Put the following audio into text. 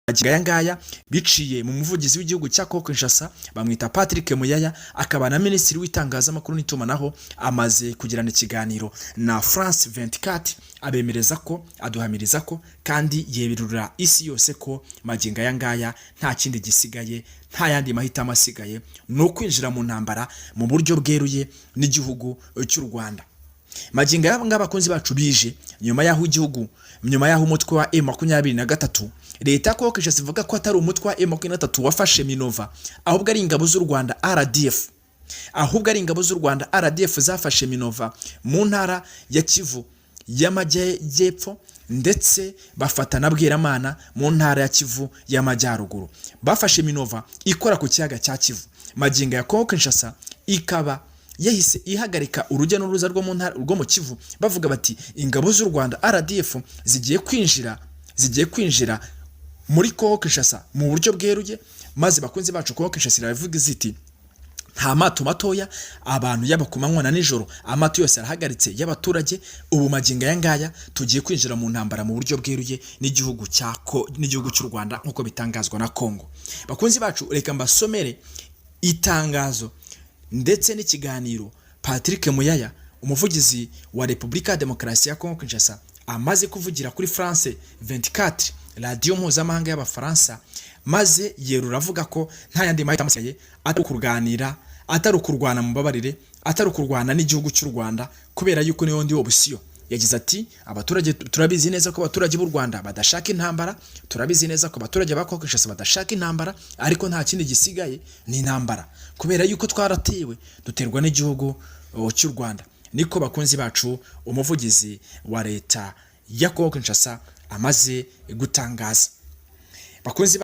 Magingo aya ngaya, biciye mu muvugizi w'igihugu cya Congo Kinshasa, bamwita Patrick Muyaya, akaba na minisitiri w'itangazamakuru n'itumanaho, amaze kugirana ikiganiro na France 24, abemereza ko, aduhamiriza ko, kandi yeberura isi yose ko magingo aya ngaya nta kindi gisigaye, nta yandi mahitamo asigaye, ni ukwinjira mu ntambara mu buryo bweruye n'igihugu cy'u Rwanda. Magingo aya ngaya, abakunzi bacu, bije nyuma y'aho igihugu, nyuma y'aho umutwe wa M23, leta ya Congo Kinshasa ivuga ko atari umutwe wa M23 wafashe Minova, ahubwo ari ingabo z'u Rwanda RDF, ahubwo ari ingabo z'u Rwanda RDF zafashe Minova mu ntara ya Kivu y'Amajyepfo, ndetse bafata na Bweramana mu ntara ya Kivu y'Amajyaruguru. Bafashe Minova ikora ku kiyaga cya Kivu. Magingo ya Congo Kinshasa ikaba yahise ihagarika urujya n'uruza rwo mu ntara, rwo mu Kivu, bavuga bati ingabo z'u Rwanda RDF zigiye kwinjira muri Congo Kinshasa mu buryo bweruye. Maze, bakunzi bacu, Congo Kinshasa iravuga ziti nta mato matoya, abantu yaba ku manywa na nijoro, amato yose arahagaritse y'abaturage. Ubu magingo aya ngaya tugiye kwinjira mu ntambara mu buryo bweruye n'igihugu cy'u Rwanda, nk'uko bitangazwa na Congo. Bakunzi bacu, reka mbasomere itangazo ndetse n'ikiganiro Patrick Muyaya, umuvugizi wa Repubulika ya Demokarasi ya Congo Kinshasa, amaze kuvugira kuri France 24, radiyo mpuzamahanga y'Abafaransa, maze yerura avuga ko nta yandi mahitamo asigaye atari ukurwanira, atari ukurwana, mubabarire, atari ukurwana n'igihugu cy'u Rwanda, kubera yuko niyo ndi option. Yagize ati: "Abaturage, turabizi neza ko abaturage b'u Rwanda badashaka intambara, turabizi neza ko abaturage ba Congo Kinshasa badashaka intambara, ariko nta kindi gisigaye ni intambara, kubera yuko twaratewe, duterwa n'igihugu cy'u Rwanda." Niko, bakunzi bacu, umuvugizi wa leta ya Congo Kinshasa amaze gutangaza, bakunzi.